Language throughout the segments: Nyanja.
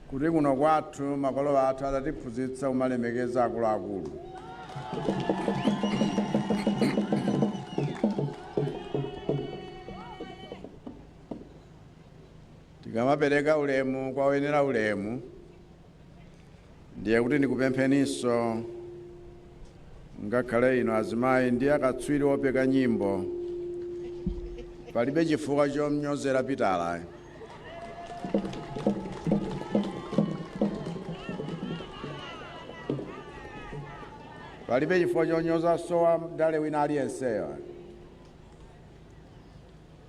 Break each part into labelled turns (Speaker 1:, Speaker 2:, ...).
Speaker 1: Kuti kuno kwathu makolo athu adatiphunzitsa kumalemekeza akuluakulu. Tikamapereka ulemu kwa oyenera ulemu, ndiye kuti ndikupempheninso ngakhale inu azimayi ndi akatswiri opeka nyimbo, palibe chifukwa chomnyozera Pitala. Palibe chifukwa chonyoza wandale wina aliyenseyo.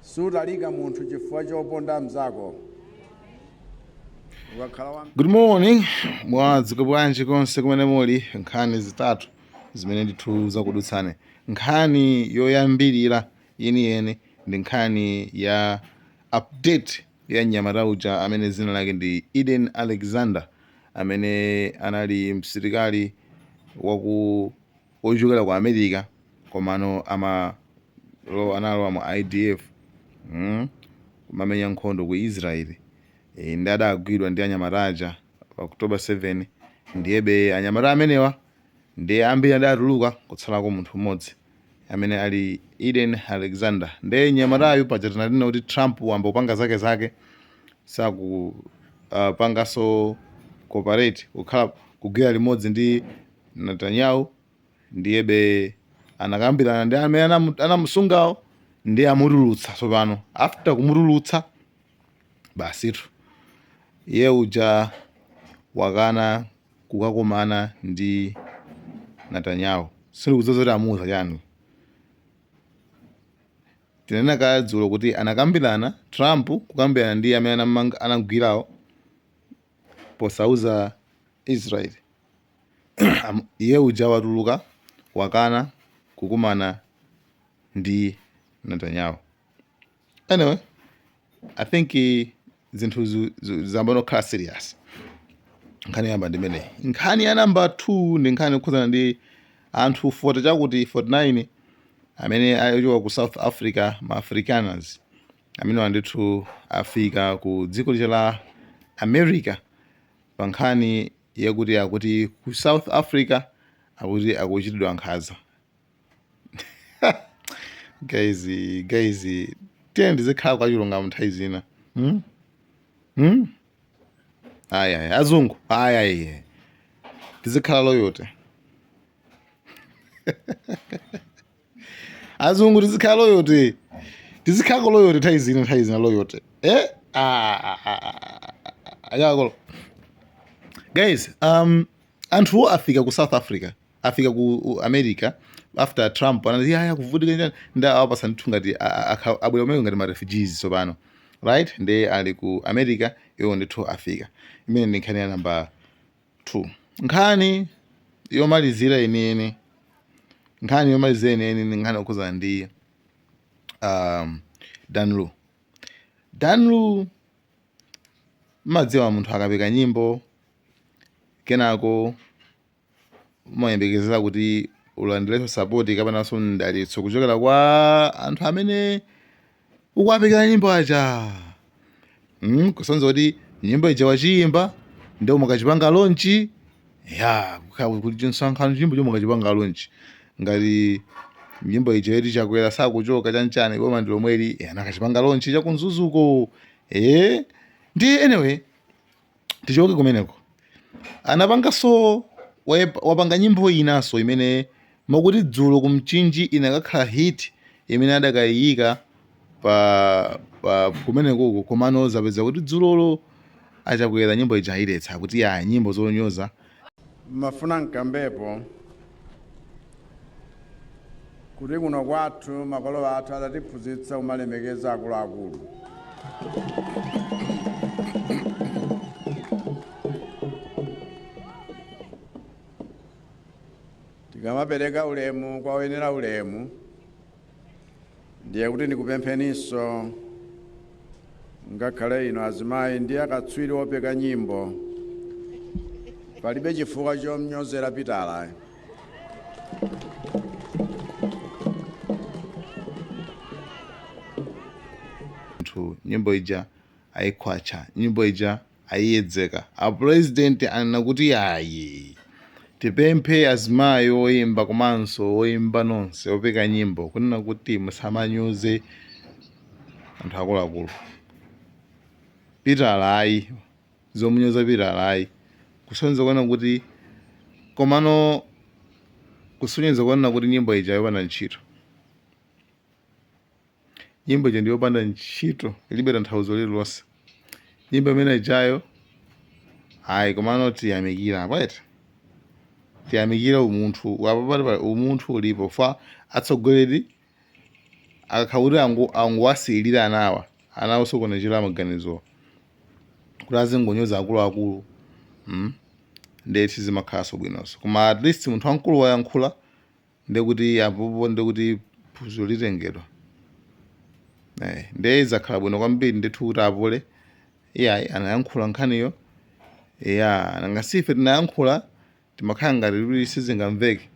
Speaker 1: Sutalika munthu chifukwa choponda mzako. Ukakhala wa
Speaker 2: Good morning, mwadzuka bwanji konse kumene muli? Nkhani zitatu zimene ndithu zakudutsani. Nkhani yoyambirira yeniyeni ndi nkhani ya update ya mnyamata uja amene dzina lake ndi Eden Alexander, amene anali msilikali waku wochokera ku America, komano analowa mu IDF, kumamenya nkhondo ku Israel. Ndi adagwidwa ndi anyamata aja pa October 7. Ndiyebe anyamata amenewa ndiye ambiri adatuluka, kutsalako munthu mmodzi amene ali Eden Alexander. Ndiye mnyamatayu paja tinanena kuti Trump wamba kupanga zake zake, saku pangaso cooperate, kukhala kugwira limodzi ndi Netanyahu. Ndiyebe anakambirana ndi amene anamusungawo, ndiye amutulutsa. Tsopano after kumutulutsa, basitu, iye uja wakana kukakumana ndi Netanyahu. Sindikudziwa zoti amuuza chani. Tinanena kale dzulo kuti anakambirana, Trump kukambirana ndi amene anamugwirawo posauza Israel. Iye uja watuluka, wakana kukumana ndi Netanyahu. Anyway, I think zinthu zayamba kukhala serious. Nkhani yoyamba ndi imeneyi. Nkhani ya namba 2 ndi nkhani yokhudzana ndi anthu 40 chakuti 49 amene achoka ku South Africa, ma Afrikaners amene ndithu afika ku dziko lija la America pa nkhani yakuti akuti ku South Africa akuti akuchitidwa nkhanza. Guys, guys, tiye ndizikhala kwa chilungamo nthawi zina, Ayi, ayi, azungu, ayi, ayi, tizikhala loyalty. Azungu, tizikhala loyalty, tizikhalako loyalty nthawi zina, nthawi zina loyalty. Ah, ah, ah, ah, ayakolo guys, anthuwo afika ku South Africa, afika ku America after Trump anati aya kuvutika njani, ndi awapasa ndithu ngati abwera kumene ngati ma refugees tsopano, right? Ndi ali ku America iwo ndithu afika. Imene ndi nkhani ya namba 2. Nkhani yomalizira yeniyeni, nkhani yomalizira yeniyeni ndi nkhani yokhudzana ndi Dan Lu. Dan Lu, mmadziwa munthu akapeka nyimbo, kenako umayembekezera kuti ulandirenso support kapenanso mdalitso kuchokera kwa anthu amene ukuwapekera nyimbo aja, kusonyeza kuti nyimbo ija wachiyimba ndi umakachipanga launch ya kukhala kuti chinsonkhano, nyimbo chomwe ukachipanga launch ngati nyimbo ija yoti Chakwera sakuchoka, chanchani, boma ndi lomweli, anakachipanga launch chaku Mzuzuko. Ndi anyway, tichoke kumeneko. Anapanganso wapanga nyimbo inanso imene makuti dzulo kumchinji inakakhala hit, imene adakayiyika pa kumenekoko, komano zapeza kuti dzulolo achakwera nyimbo ija ayiletsa kuti ya nyimbo zonyoza.
Speaker 1: Mafuna nkambepo kuti kuno kwathu makolo athu adatiphunzitsa kumalemekeza akuluakulu. Tikamapereka ulemu kwa oyenera ulemu, ndiye kuti ndikupempheninso ngakhale inu azimayi ndi akatswiri opeka nyimbo, palibe chifukwa chomnyozera Pitala.
Speaker 2: Anthu nyimbo ija ayikhwacha, nyimbo ija. Ayiyedzeka. A president anena kuti ayi, tipemphe azimayi oyimba komanso oyimba nonse opeka nyimbo kunena kuti musamanyoze anthu akuluakulu. Pitala ayi, zomunyoza Pitala ayi, kusonyeza kuona kuti, komano kusonyeza kuona kuti nyimbo ija yopanda ntchito. Nyimbo ija ndi yopanda ntchito, ilibe tanthauzo lililonse nyimbo imene ijayo ayi. Komano tiyamikira apo, tiyamikire umunthu apo pali umunthu ulipo fa atsogoleri akakhala kuti anguwasiyirira anawa, ana osokonezera maganizo kuti azingonyoza akuluakulu, Ndiye sizimakhalanso bwinonso, koma at least munthu wamkulu wayankhula, ndekuti apopo ndekuti phunziro litengedwa. Ndiye zakhala bwino kwambiri ndithu kuti apule iyayi anayankhula nkhaniyo ya nanga sife tinayankhula, timakhala ngati kuti sizingamveke,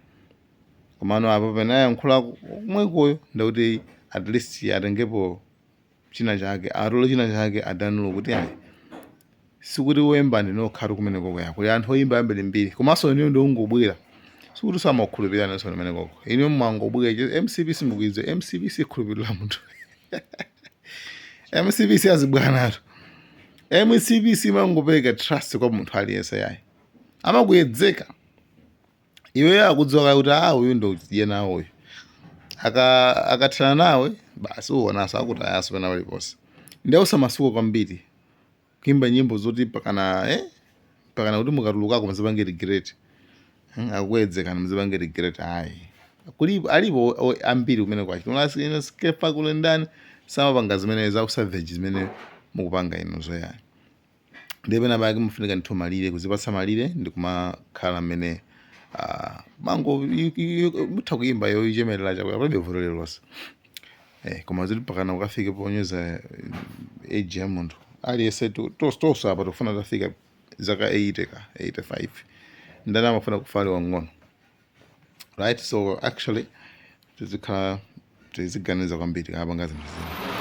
Speaker 2: komano apo pene ayankhula kumwekoyo ndekuti at least atengepo china chake, atole china chake adanulo kuti ayi, sikuti woyimba ndinokhatu kumenekoko ya kuli anthu oyimba ambirimbiri, komanso iniyo ndiungobwera, sikuti samakhulupirira nenso kumenekoko, iniyo mwangobwera. MCP simukuidziwa. MCP sikhulupirira munthu. MCP siyazibwanatu. MCP simangopereka trust kwa munthu aliyense yayi, amakuyedzeka iweyo, akudziwa kuti a uyu ndiye nawo uyu, akathana nawe basi, uwonaso akutayaso pena paliponse. Ndiye usamasuka kwambiri kuimba nyimbo zoti pakana pakana kuti mukatulukako muzipange regret. Akuyedzekani muzipange regret ayi. Kulipo, alipo ambiri kumene kwachi ino Skeffa kule ndani samapanga zimene za usavage zimene mukupanga inu zoyayi. Ndiye pena pake mufunika ndithu malire, kuzipatsa malire ndi kumakhala mmene mango mutha kuimba yoichemerera Chakwera, palibe vuto lililonse. Koma ziti pakana ukafike ponyoza age ya munthu aliyense, tonse apa tikufuna tafika zaka 80 ka 85, ndani amafuna kufa ali wang'ono, right? So actually tizikhala tiziganiza kwambiri tikapanga zinthu zina.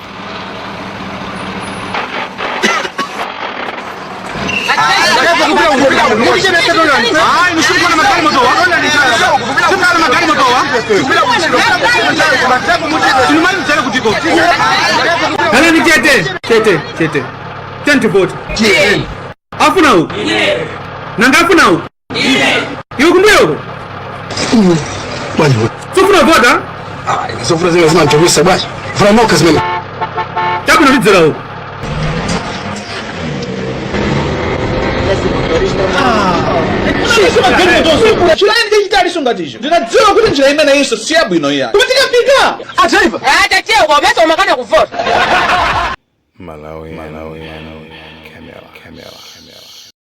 Speaker 3: Khalani chete, chete, chete. Tenti vote. Afuna uku. Nanga afuna uku. Iwe kumbuyo uku. Sufuna vota?
Speaker 4: Zofuna zimene zimanchokesa bwanji, funa nokha zimene.
Speaker 3: Chabwino, lidzera uku.
Speaker 5: Chilani chachitaliso ngaticho, ndinadziwa kuti njira imeneyinso siyabwino iya, koma tikafika
Speaker 4: adraiva.
Speaker 6: Atachewa umese umakana kuvota.
Speaker 2: Malawi, Malawi, Camera, Camera, Camera.